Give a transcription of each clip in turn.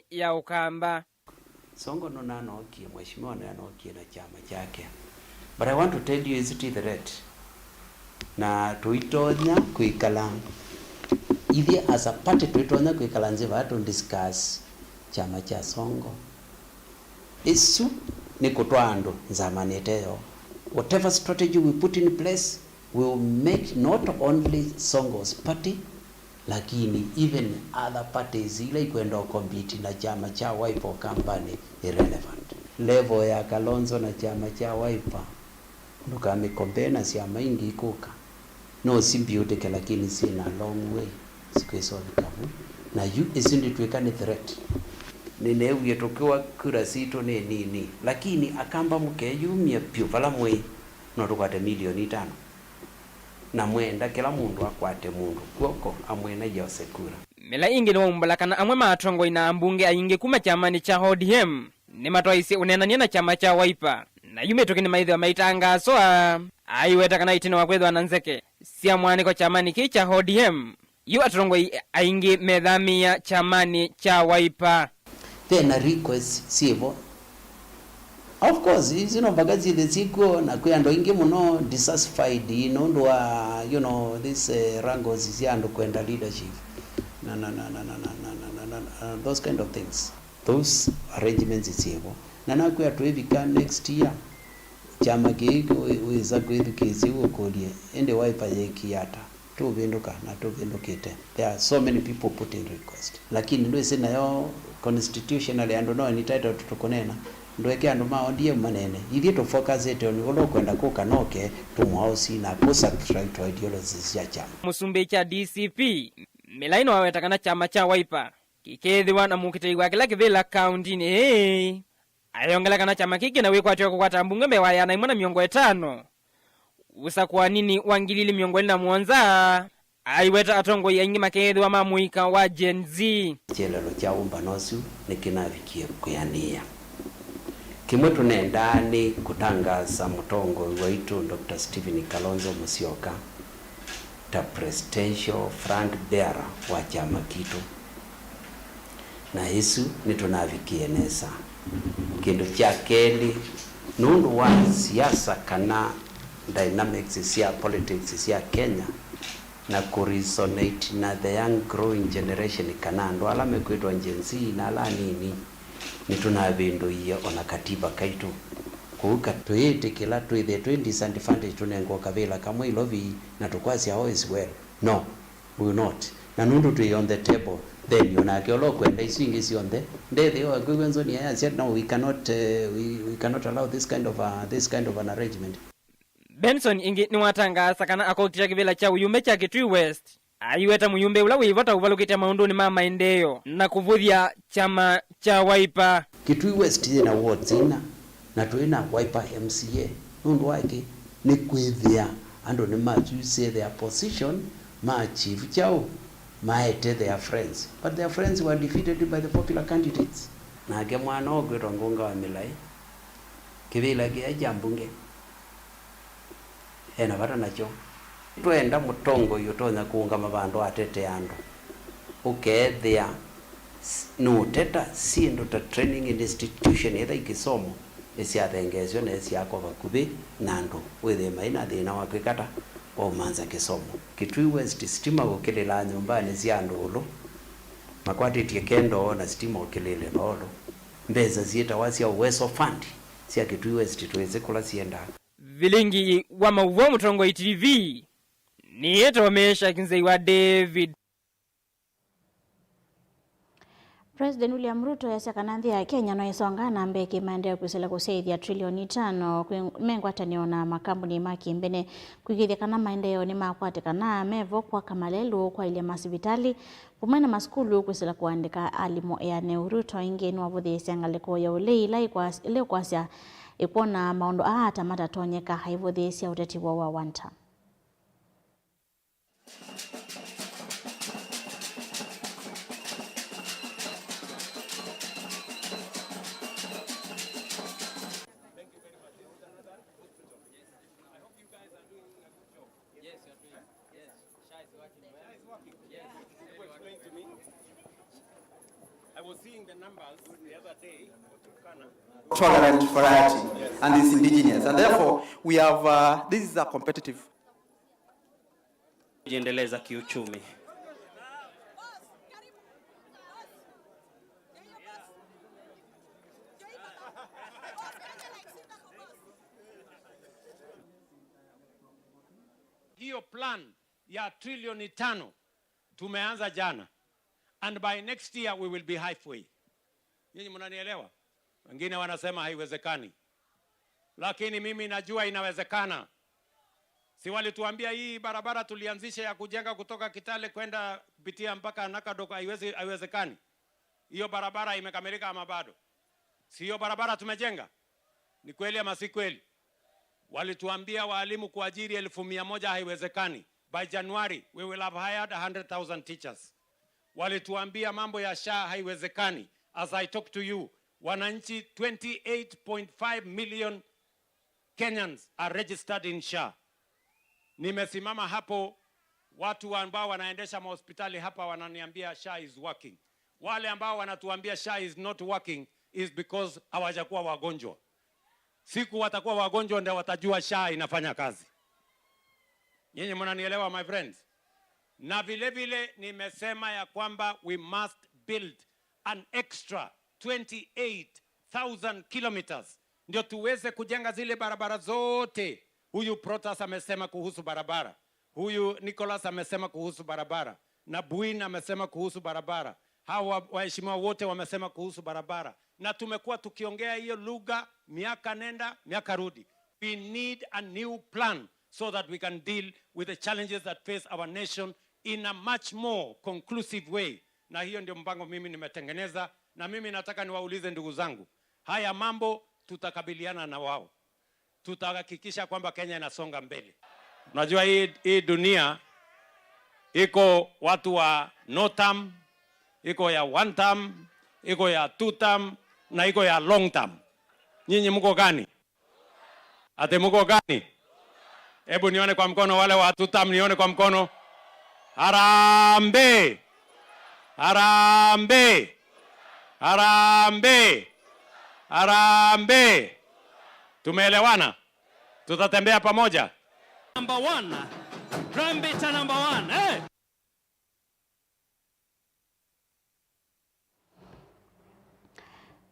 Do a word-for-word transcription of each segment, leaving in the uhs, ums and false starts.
ya Ũkamba. Songo nũnanookie, mheshimiwa nĩanookie na kyama kyake. But I want to tell you, ĩsu ti threat. Na tũitonya kwĩkala, ithyĩ as a party tũitonya kwĩkala nzĩ vaa tũ discuss kyama kya Songo. Ĩsu nĩ kũtwaa andũ nzamanĩ ĩte yoo. Whatever strategy we put in place, will make not only Songo's party, lakini even other parties ila ikwenda ũkompiti na kyama kya Wiper Ũkambanĩ irrelevant. Level ya Kalonzo na kyama kya Wiper ndũkamĩkompee na syama ingĩ ikũka. No simbiũtĩke, lakini syĩ na long way sikwĩsolvika vu. Na yu ĩsu ndĩtw'ĩka nĩ threat. Nĩneewie tũkĩwa kura sitũ nĩ nini, lakini Akamba mũkeyumya vyũ vala mwĩ, no tũkwate milioni itano. Na mwenda kĩla mũndũ akwate mũndũ kw'oko amwĩnaie ose kura. Mĩla ĩngĩ nĩwaumbũla kana amwe ma atongoi na ambunge aingĩ kuma kyamanĩ kya O D M nĩmatwaisye ũneenany'a na kyama kya Wiper, na yu mĩtũkĩ nĩmaĩthĩwa maitangaaswa. Aiweta kana ĩtina wa kwĩthĩwa na nzeke sya mũaanĩko kyamanĩ kĩĩ kya O D M, yu atongoi aingĩ methamĩĩa kyamanĩ kya Wiper. Ve na requests syĩ vo. Of course, isu no mpaka syĩthĩ syĩkw'o, na kwĩ andũ aingĩ mũno dissatisfied nũndũ wa, you know, this, eh, wrangles sya andũ kwenda leadership na, na, na, na, na, na, na, na, na, na, uh, those kind of things. Those arrangements syĩ vo. Na nakwĩa twĩvika next year, kyama kĩĩ wĩ- wĩsa kwĩthukĩĩsya ũkũlye, ĩndĩ Wiper yeekie ata? Tũũvĩndũka na tũvĩndũkĩte. There are so many people putting request. Lakini ndwĩsĩ nayo constitutionally andũ no entitled to kũneena. Ndũeke andũ ma O D M maneene. Ithyĩ tũfocusĩte on ũla ũkwenda kũka noke tũmwaũsi na kũ subscribe to ideologies sya kyama. Mũsumbĩ kya D C P, Mĩlai nĩwaweta kana kyama kya Wiper kĩkethĩwa na mũkitĩi wa kĩla kĩvĩla kaũntinĩ ĩĩ. Ayongela kana kyama kĩĩ kĩna wĩkwatyo wa kũkwata mbunge mbee wa ĩana ĩmwe na mĩongo ĩtano ũsakũaninĩ wa ngili ili mĩongo ĩlĩ na mũonza, aiweta atongoi aingĩ makeethĩwa ma mũika wa Gen Z. Kyelelo kya ũmbano ũsu nĩkĩnavikie kwĩanĩĩa. Kĩmwe tũnendaa nĩ kũtangaasa mũtongoi waitũ Doctor Stephen Kalonzo Musyoka ta presidential flag bearer wa kyama kitũ. Na ĩsu nĩtũnavikĩe nesa. Kĩndũ kya kelĩ, nũndũ wa siasa kana dynamics sya politics sya Kenya, na kũresonate na the young growing generation kana andũ ala mekwĩtwa Gen Z na ala anini, nĩtũnavĩndũie o na katiba kaitũ. Kũu ka twĩĩtĩkĩla twĩthĩe twĩ disadvantaged tũnengwe o kavĩla kamwe Ilovi na tũkwasya all is well. No, will not. Na nũndũ twĩ on the table, then onake ũla ũkwenda isu ingĩ syonthe ndethĩawa kwĩw'a nzoni ya yasya, no, we cannot, uh, we, we cannot allow this kind of, uh, this kind of an arrangement. Benson ĩngĩ nĩwatangaasa kana akokita kĩvĩla kya ũyumbe kya Kitui West, aiweta mũyumbe ũla wĩ vo ta ũvalũkĩte maũndũnĩ ma maendeeo na kũvũthya kyama kya Wiper. Kitui West yĩ na wards ina, na twĩ na Wiper M C A. Nũndũ wa kĩ? Nĩ kwĩthĩa andũ nĩmakyusĩe their position, ma achieve kyaũ, maete their friends, but their friends were defeated by the popular candidates. Nake mwana ũkwĩtwa Ngũnga wa Mĩlaĩ, kĩvĩla kĩya kya mbunge e na vata nakyo. Twenda mũtongoi ũtonya kũũngama vandũ atete andũ, ũkeethĩa s- nũũteta syĩndũ ta training institution ĩla ikĩsomo ĩsyathengeesw'a na ĩsyakwa vakuvĩ na andũ, wĩthĩe mai na thĩna wa kwĩka ata, wa ũmanza kĩsomo. Kitui West, sitima ũkĩlĩlaa nyũmbanĩ sya andũ ũlũ makwatĩtye kendoo na sitima ũkĩlĩle vaũlũ. Mbesa syĩtawa sya Uwezo Fund sya Kitui West twĩsĩ kũla syendaa. Vilingi wa maũvoo Mũtongoi T V nĩĩtawa Meshack Nzei wa David. President William Ruto easya kana nthĩ ya Kenya no ĩsongaa na mbee kĩmaendeeo kwĩsĩla kũsyaĩthya trilioni itano kwĩ me ngwatanĩo na makambuni ma kĩmbene kwĩkĩĩthya kana maendeeo nĩmakwatĩkana, me vo kwaka malelũ, kwaĩlya masivitalĩ, vamwe na masukulu kwĩsĩla kũandĩka alimũ eanĩu. Ruto ĩngĩ nĩwavũthĩĩsya ngalĩko ya ũlei ĩla ĩkwas- ĩla ĩkwasya ĩkwona maũndũ aa ta matatonyeka, aivũthĩĩsya ũteti woo wa one term. Yes, you're doing. Yes. Sha is working well. Yes. People explained to me. I was seeing the Tolerant variety and is indigenous. And therefore, we have, uh, this is a competitive. Kujiendeleza kiuchumi. Hiyo plan ya trilioni tano tumeanza jana, and by next year we will be halfway. Nyinyi mnanielewa? Wengine wanasema haiwezekani, lakini mimi najua inawezekana. Si walituambia hii barabara tulianzisha ya kujenga kutoka Kitale kwenda kupitia mpaka Nakadoko haiwezi, haiwezekani? Hiyo barabara imekamilika ama bado? Si hiyo barabara tumejenga? Ni kweli ama si kweli? Walituambia walimu kuajiri elfu mia moja haiwezekani. By January, we will have hired a hundred thousand teachers. Walituambia mambo ya SHA haiwezekani. As I talk to you, wananchi, twenty-eight point five million Kenyans are registered in SHA. Nimesimama hapo, watu ambao wanaendesha mahospitali hapa wananiambia SHA is working. Wale ambao wanatuambia SHA is not working is because hawajakuwa wagonjwa. Siku watakuwa wagonjwa ndio watajua SHA inafanya kazi. Nyinyi mnanielewa, my friends? Na vile vile nimesema ya kwamba we must build an extra twenty-eight thousand kilometers, ndio tuweze kujenga zile barabara zote. Huyu Protas amesema kuhusu barabara, huyu Nicholas amesema kuhusu barabara, na Buina amesema kuhusu barabara. Hawa waheshimiwa wote wamesema kuhusu barabara, na tumekuwa tukiongea hiyo lugha miaka nenda miaka rudi. We need a new plan so that we can deal with the challenges that face our nation in a much more conclusive way. Na hiyo ndio mpango mimi nimetengeneza, na mimi nataka niwaulize, ndugu zangu, haya mambo tutakabiliana na wao, tutahakikisha kwamba Kenya inasonga mbele. Unajua hii, hii dunia iko watu wa no term, iko ya one term, iko ya two term, na iko ya long term. Nyinyi mko gani? Ati mko gani? Hebu nione kwa mkono wale wa two term, nione kwa mkono. Harambee! Harambee! Harambee! Harambee! Tumeelewana? Tutatembea pamoja. Number one. Rambita number one. Eh?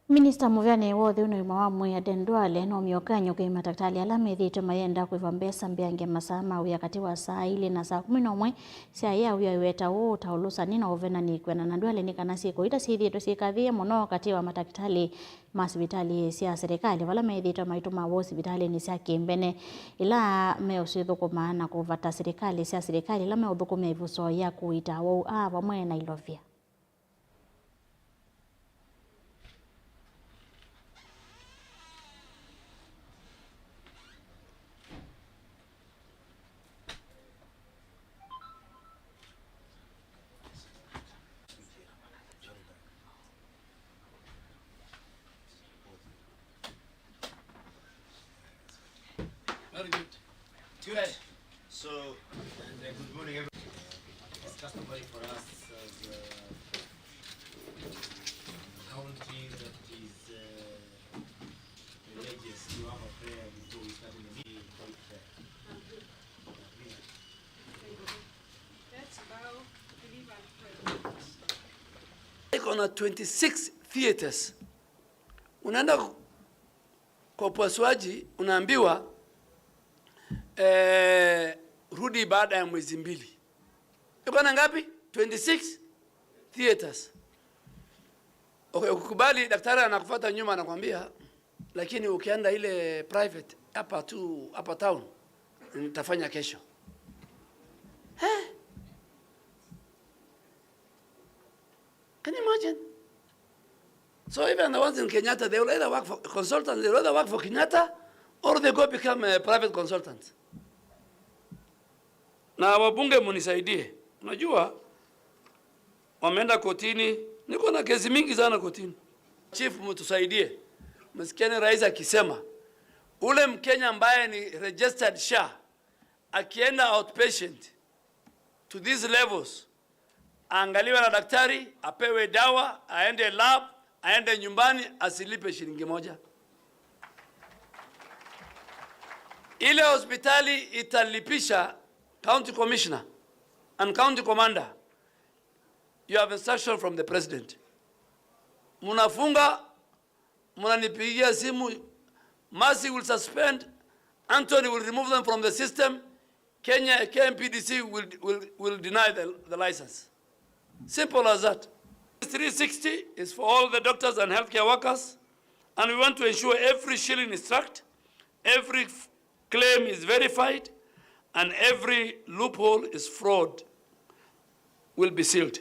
Minista mũvĩanĩ wa ũtheu na ũima wa mwĩĩ Aden Duale nũmie ũkany'o kwĩ matakĩtalĩ ala methĩĩtwe mayenda kũĩva mbesa mbeange masaa ma wĩa katĩ wa saa ilĩ na saa kũmi na ũmwe sya ĩa wĩa, iweta ũũ ta ũlũsani na ũvenani. Kwĩanana na Duale, nĩ kana syĩko ita syĩthĩĩtwe syĩkathĩĩe mũno katĩ wa matakĩtalĩ ma sivitalĩ sya silikalĩ vala methĩĩtwe maitũmawa sivitalĩnĩ sya kĩmbene ila meũsithũkũma na kũvata silikalĩ sya silikalĩ ila meũthũkũmĩa ivusoo ya kũiita awau aa vamwe na ilovia. Very good. Good. So, and, uh, good morning, everyone. It's customary for us as a county that is, uh, religious to have a prayer before we start in the meeting. Let's bow, believe and pray. Iko na twenty-six theaters. Unaenda kwa upasuaji, unaambiwa, eh, rudi baada ya mwezi mbili. Iko na ngapi? Twenty-six theaters. Okay, ukikubali, daktari anakufuata nyuma, anakwambia, "Lakini ukienda ile private hapa tu, hapa town, nitafanya kesho." Eh? Can you imagine? So even the ones in Kenyatta, they will either work for consultants, they will either work for Kenyatta or they go become a private consultant. Na wabunge, munisaidie. Unajua, wameenda kotini. Niko na kesi mingi sana kotini. Chief, mtusaidie. Msikieni rais akisema, ule Mkenya ambaye ni registered SHA, akienda outpatient to these levels, aangaliwe na daktari, apewe dawa, aende lab, Aende nyumbani asilipe shilingi moja. Ile hospitali italipisha county commissioner and county commander, you have instruction from the president. Mnafunga, mnanipigia simu, Mercy will suspend, Anthony will remove them from the system, Kenya K M P D C will, will, will deny the, the license. Simple as that. Three sixty is for all the doctors and healthcare workers, and we want to ensure every shilling is tracked, every f-, claim is verified, and every loophole is fraud will be sealed.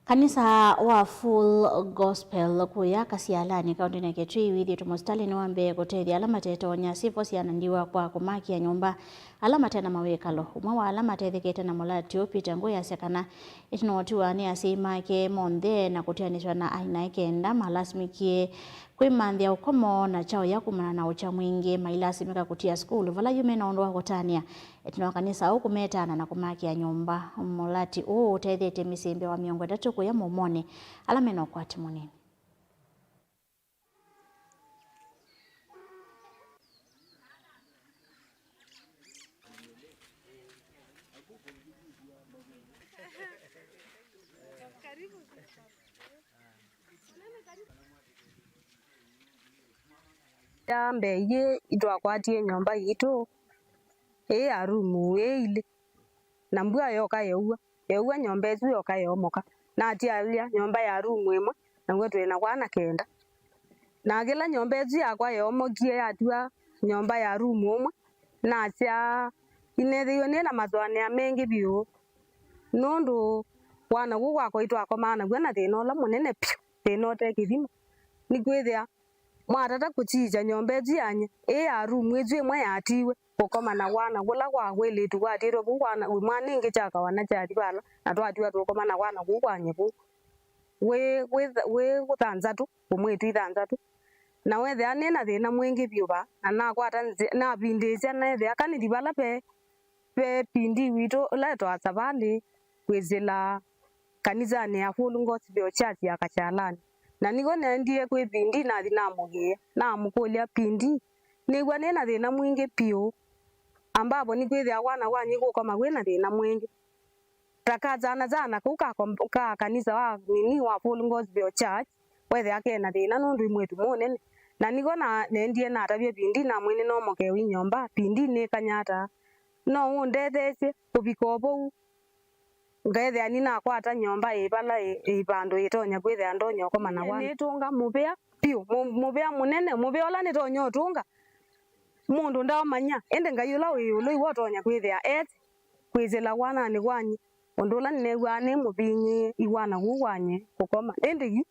Kanisa wa Full Gospel kũya Kasialani, kaũntĩnĩ ya Kitui, wĩthĩĩtwe mũsitalĩnĩ wa mbee kũtethya ala matetonya, syĩvo syana ndiwa kwa kũmakĩa nyũmba ala mate na mawĩkalo. Ũmwe wa ala matethekete na mũlati ũũ, Peter Ngũĩ, asya kana ĩtina wa ũtiwa nĩ asyai make monthe na kũtianĩsw'a na ainae kenda, malasimĩkie kwĩmanthĩa ũkomo na kyaũya kumana na ũkya mwingĩ, mailasimĩka kũtia sukulu vala yu me na ũndũ wa kũtanĩa. Ĩtina wa kanisa ũũ kũmetana na kũmakĩa nyũmba, mũlati ũũ ũtethetie mĩsyĩ mbee wa mĩongo ĩtatũ kũya mũumonĩ ala me na ũkwati mũnini. Ya mbee yĩ, itwakwatie nyũmba yitũ ĩ ya rumu ĩ ilĩ, na mbua yoka yeua, yeua nyũmba ĩsu yoka yoomoka. Natialya nyũmba ya rumu ĩmwe, naw'o twĩ na wana kenda. Na kĩla nyũmba ĩsu yakwa yoomokie yatiwa nyũmba ya rumu ũmwe, nasya, inethĩiwe nĩ na mathũanĩa mengĩ vyũ, nũndũ wana kũu kwakwa itwakomaa naw'o na thĩna ũla mũnene vyũ, thĩna ũte kĩthimo. Nĩkwĩthĩa mwatata kũkyikya nyũmba ĩsu yany'e, ĩ ya rumu ĩsu ĩmwe yatiwe, kũkoma na kwana kũla kwa wĩlĩtu kwatiĩtwe kũu, kwana, mwana ĩngĩ kyakawa na kyathi vala, na twatiwa tũkoma na kwana kũu kwany'e kũu. Wĩ, wĩ, wĩ thanthatũ, kũmwĩtu ithanthatũ. Na wethĩa nĩ na thĩna mwingĩ vyũ vaa, na nakwata nzĩ-, navindĩĩsya neethĩa kanĩthi vala ve, ve P D witũ ũla etawa Savalĩ, kwĩsĩla kanisanĩ ya Full Gospel Church ya Kachalani. Na nĩvo naendie kwĩ P D nathi namũkĩĩa, namũkũlya, "P D, nĩw'a nĩ na thĩna mwingĩ vyũ, ambapo nĩkwĩthĩa kwana kwanyu kũkoma kwĩ na thĩna mwingĩ. Ta ka sana sana kau ka kom-, ka kanisa wa nini wa Full Gospel Church, wethĩa ke na thĩna nũndũ ĩ mwĩĩtu mũnene." Na nĩvo na, naendie natavya P D namwĩa nĩnomokewe ĩ nyũmba, P D nĩkanyata. No ũndetheesye kũvika o vau, ngethĩa nĩnakwata nyũmba ĩ vala ĩ, ĩ vandũ ĩtonya kwĩthĩa ndonya ũkoma na wana. Nĩtũnga mũvea vyũ, mũ-, mũvea mũnene, mũvea ũla nĩtonya ũtũnga mũndũ ndaũmanya, ĩndĩ Ngai ũla wĩ ĩũlũ iwe ũtonya kwĩthĩa ete kwĩsĩla wananĩ kwanyĩ, ũndũ ũla nĩneew'aa nĩ mũvinyĩĩe ĩ wana kũu kwanyĩ kũkoma. Ĩndĩ yu,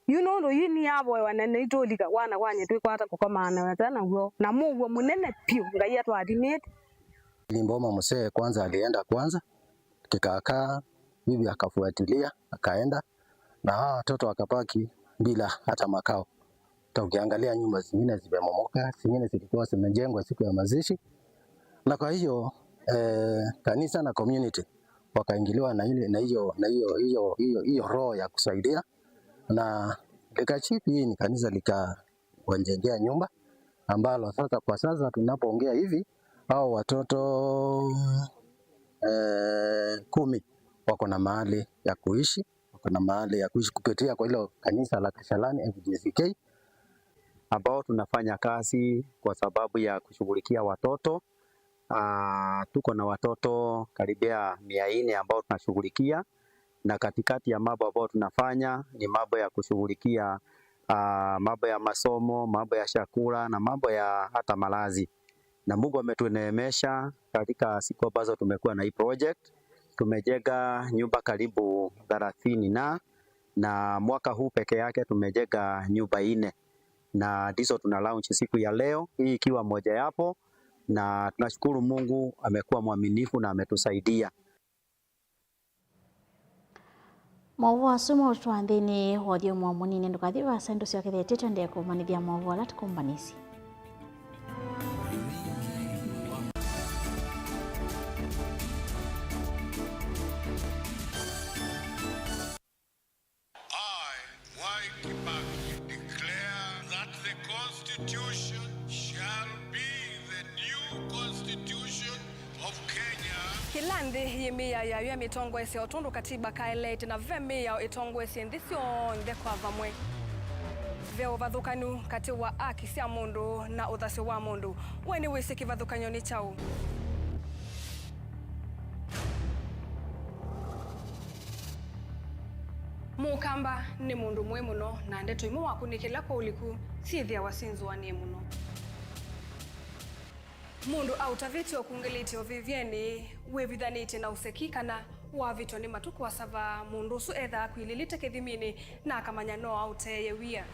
yu nũndũ yu nĩyavoewa na nĩitũlika wana kwanyĩ twĩkwata kũkomaa na weta naw'o, na mũuo mũnene vyũ Ngai atũathimĩte. Limboma mzee kwanza alienda kwanza, kikakaa, bibi akafuatilia, akaenda, na hawa watoto wakabaki bila hata makao. Hata ukiangalia nyumba zingine zimemomoka, zingine zilikuwa zimejengwa siku ya mazishi. Na kwa hiyo, eh, kanisa na community wakaingiliwa na ile, na hiyo, na hiyo, hiyo, hiyo, hiyo roho ya kusaidia. Na Leadership hii ni kanisa likawajengea nyumba, ambalo sasa, kwa sasa tunapoongea hivi, hao watoto, eh, kumi wako na mahali ya kuishi, wako na mahali ya kuishi kupitia kwa hilo kanisa la Kashalani F G C K, ambao tunafanya kazi kwa sababu ya kushughulikia watoto. Ah, tuko na watoto karibia mia nne ambao tunashughulikia, na katikati ya mambo ambayo tunafanya ni mambo ya kushughulikia, ah, mambo ya masomo, mambo ya chakula na mambo ya hata malazi. Na Mungu ametuneemesha katika siku ambazo tumekuwa na hii project, tumejenga nyumba karibu thelathini na, na mwaka huu peke yake tumejenga nyumba nne, na ndizo tuna launch siku ya leo, hii ikiwa mojawapo, na tunashukuru Mungu amekuwa mwaminifu na ametusaidia. Maũvoo asu maũtwaa nthĩnĩ wa ũthyũmũo mũnini. Ndũkathi vaasa, nĩtũsyokethete tũendee kũmanyĩthya maũvoo ala tũkũmbanĩsye. Kibaki declare that the Constitution shall be the new Constitution of Kenya. Kĩla nthĩ yĩ mĩao yayo ya mĩtongoesya o tondũ katiba kaeleete, na ve mĩao ĩtongoesye nthĩ syonthe kwa vamwe. Ve ũvathũkanu katĩ wa aki sya mũndũ na ũthasyo wa mũndũ. We nĩwĩsĩ kĩvathũkany'o nĩ kyaũ? Mũkamba nĩ mũndũ mũĩ mũno, na ndeto imwe wakunĩkĩla kwa ũliku syĩthĩawa syĩnzũanĩe mũno. Mũndũ aũtavĩtye ũkungĩlĩtye ũvĩvyenĩ, wĩvithanĩtye na ũseki, kana wavĩtwa nĩ matukũ asava, mũndũ ũsu ethaa akwilĩlĩte kĩthiminĩ na akamanya no aũteeye wia.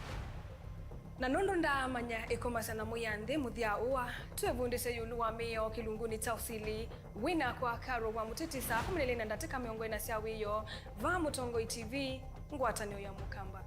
Na nũndũ ndaamanya ĩkomasya na mũya nthĩ mũthya ũa, twĩvundĩsye ĩũlũ wa mĩao kĩlungunĩ kya ũsili. Wĩ nakwa Carol wa Mũtĩtĩ saa kũmi na ilĩ na ndatĩka mĩongo ĩna sya wĩoo, vaa Mũtongoi T V, ngwatanĩo ya Mũkamba.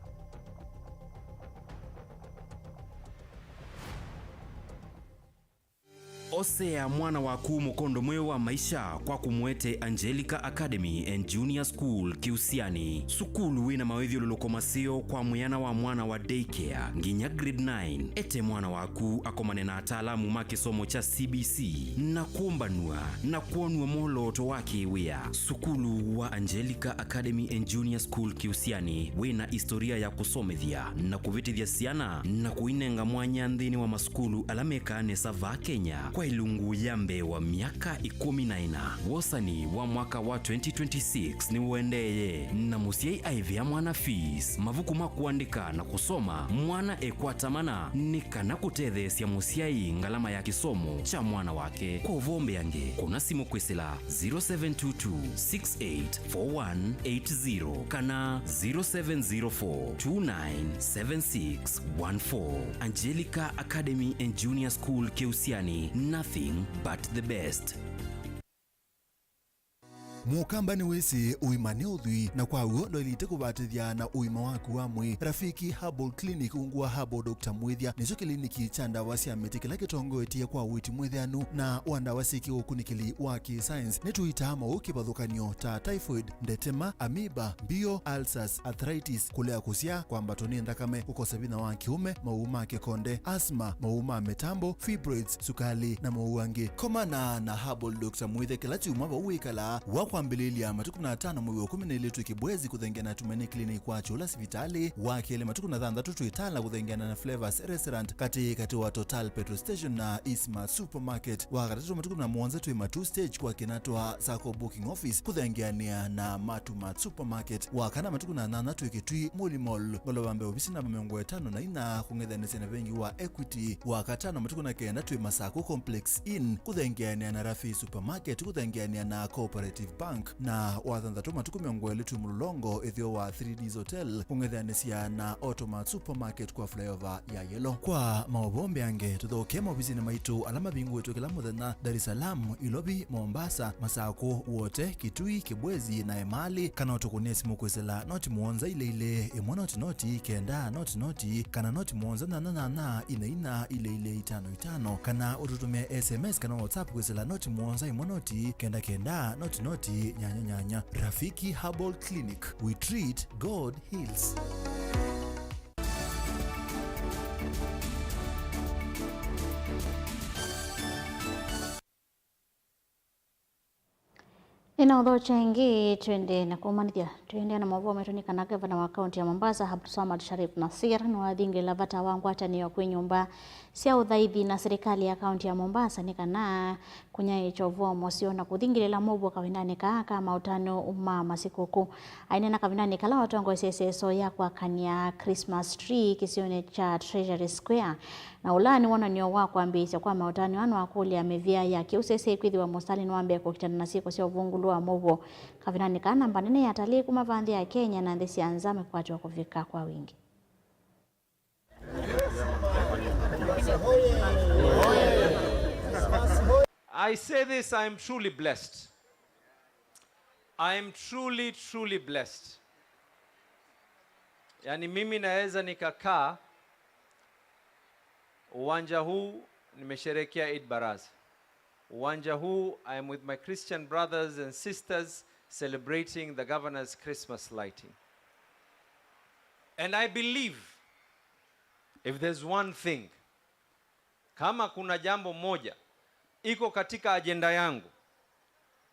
Osea mwana waku mũkondo mweũ wa maisha kwa kũmũete Angelica Academy and Junior School Kĩusianĩ. Sukulu wĩna mawĩthyũlũlũko maseo kwa mwĩana wa mwana wa daycare nginya grade nine. Ete mwana waku akomane na ataalamu ma kĩsomo kya C B C na kũmbanw'a na kwonw'a mwolooto wa kĩwĩa. Sukulu wa Angelica Academy and Junior School Kĩusianĩ wĩna historia ya kũsomethya na kũvĩtĩthya syana na kũinenga mwanya nthĩnĩ wa masukulu ala mekaa nesa vaa Kenya kwa ilungu ya mbee wa myaka ĩkũmi na ĩna. Wosani wa mwaka wa twenty twenty-six nĩũendeeye, na mũsyai aĩvĩa mwana fees, mavuku ma kũandĩka na kũsoma. Mwana ekwata mana nĩ kana kũtetheesya mũsyai ngalama ya kĩsomo kya mwana wake. Kwa ũvoo mbeange, kũna simũ kwĩsĩla zero seven two two six eight four one eight zero kana zero seven zero four two nine seven six one four. Angelica Academy and Junior School Kĩusianĩ, nothing but the best. Mũkamba nĩwĩsĩ ũima nĩ ũthwii, na kwa w'o ndwaĩlĩte kũvatĩthya na ũima waku wa mwĩĩ. Rafiki Herbal Clinic ungu wa Herbal Doctor Mwĩthya nĩkyo kĩliniki kya ndawa sya mĩtĩ kĩla kĩtongoetye kwa ũiiti mwĩthĩanu na wa ndawa syĩ kĩũkunĩkĩli wa kĩ-science. Nĩtũitaa maũũ kĩvathũkany'o ta typhoid, ndetema, amoeba, mbio, ulcers, arthritis, kũlea kũsyaa, kwambatwa nĩ nthakame, kũkosa vinya wa kĩũme, maũũ ma kĩkonde, asthma, maũũ ma mĩtambo, fibroids, sukali, na maũũ angĩ. Komana na Herbal Doctor Mwĩthya kĩla kyumwa vau wĩkalaa wa kwambĩlĩlya matukũ na atano mwei wa kũmi na ilĩ twĩ Kĩbwezi kũthengeana na Tumaini Clinic kwa Kyũla sivitalĩ, wa kelĩ matukũ na thanthatũ twĩ Tala kũthengeana na Flavors Restaurant katĩ katĩ wa Total Petrol Station na Eastmart Supermarket, wa katatũ matukũ na mũonza twĩ Matuu Stage kwa Kinatwa Sacco Booking Office kũthengeanĩa na Matumat Supermarket, wa kana matukũ na nyanya twĩ Kitui Muli Mall, ngolova mbee ovisi namba mĩongo ĩtano na inya kũng'ethanĩsya na vengi wa Equity, wa katano matukũ na kenda twĩ Masaku Complex Inn kũthengeanĩa na Rafi Supermarket kũthengeanĩa na Cooperative Bank, na wa thanthatũ matukũ mĩongo ĩlĩ twĩ Mũlolongo ĩtheo wa three Ds Hotel kũng'ethanĩsya na Automat Supermarket kwa flyover ya Yellow. Kwa maũvoo mbeange, tũthokee maovisinĩ maitũ ala mavingũĩtwe kĩla mũthenya, Dar es Salaam, Ilovi, Mombasa, Masakũ, Wote, Kitui, Kibwezi na Emali, kana ũtũkũnĩe simũ kwĩsĩla noti mũonza ilĩ ilĩ, ĩmwe noti noti, kenda noti noti, kana noti mũonza nyanya nyanya, ina ina, ilĩ ilĩ, itano itano, kana ũtũtũmĩe S M S kana WhatsApp kwĩsĩla noti mũonza ĩmwe noti, kenda kenda, noti noti, nyanya nyanya. Rafiki Herbal Clinic, we treat, God heals. Nĩnaũthokya ĩngĩ, twende na kũmanyĩthya. Tũendeea na maũvoo maitũ nĩ kana ngavana wa kaunti ya Mombasa, Abdulswamad Sharif Nasir, nĩwathingĩla vata wa ngwatanĩo kwĩ nyũmba sya ũthaithi na silikalĩ ya kaunti ya Mombasa nĩ kana kũnyaĩĩkya ũvoo mũseo na kũthingĩlĩla mũuo kavindanĩ kaa ka maũtanu ma masikũkũ. Aineena kavindanĩ kala watongoesya ĩseso ya kwakany'a Christmas tree kĩsionĩ kya Treasury Square, na ũla nĩ wonany'o wa kwambĩĩsya kwa maũtanu aa nĩwakũlya mĩvĩa ya kĩũsese ĩkwĩthĩwa mũstalĩ nĩ wa mbee kũkitana na syĩko sya ũvũngũlu wa mũuo kavindanĩ kaa namba nene ya atalii kuma va nthĩ ya Kenya na nthĩ sya nza mĩkwatĩwa kũvika kwa wingĩ. I say this, I am truly blessed. I am truly, truly blessed. Yani, mimi naweza nikakaa uwanja huu, nimesherehekea Eid Baraza. Uwanja huu, I am with my Christian brothers and sisters celebrating the governor's Christmas lighting. And I believe, if there's one thing, kama kuna jambo moja iko katika ajenda yangu,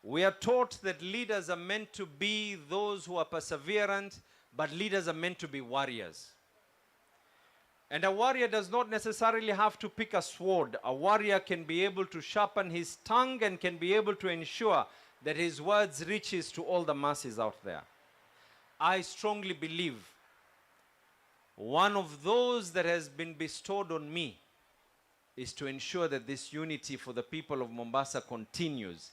we are taught that leaders are meant to be those who are perseverant, but leaders are meant to be warriors. And a warrior does not necessarily have to pick a sword. A warrior can be able to sharpen his tongue and can be able to ensure that his words reaches to all the masses out there. I strongly believe one of those that has been bestowed on me is to ensure that this unity for the people of Mombasa continues.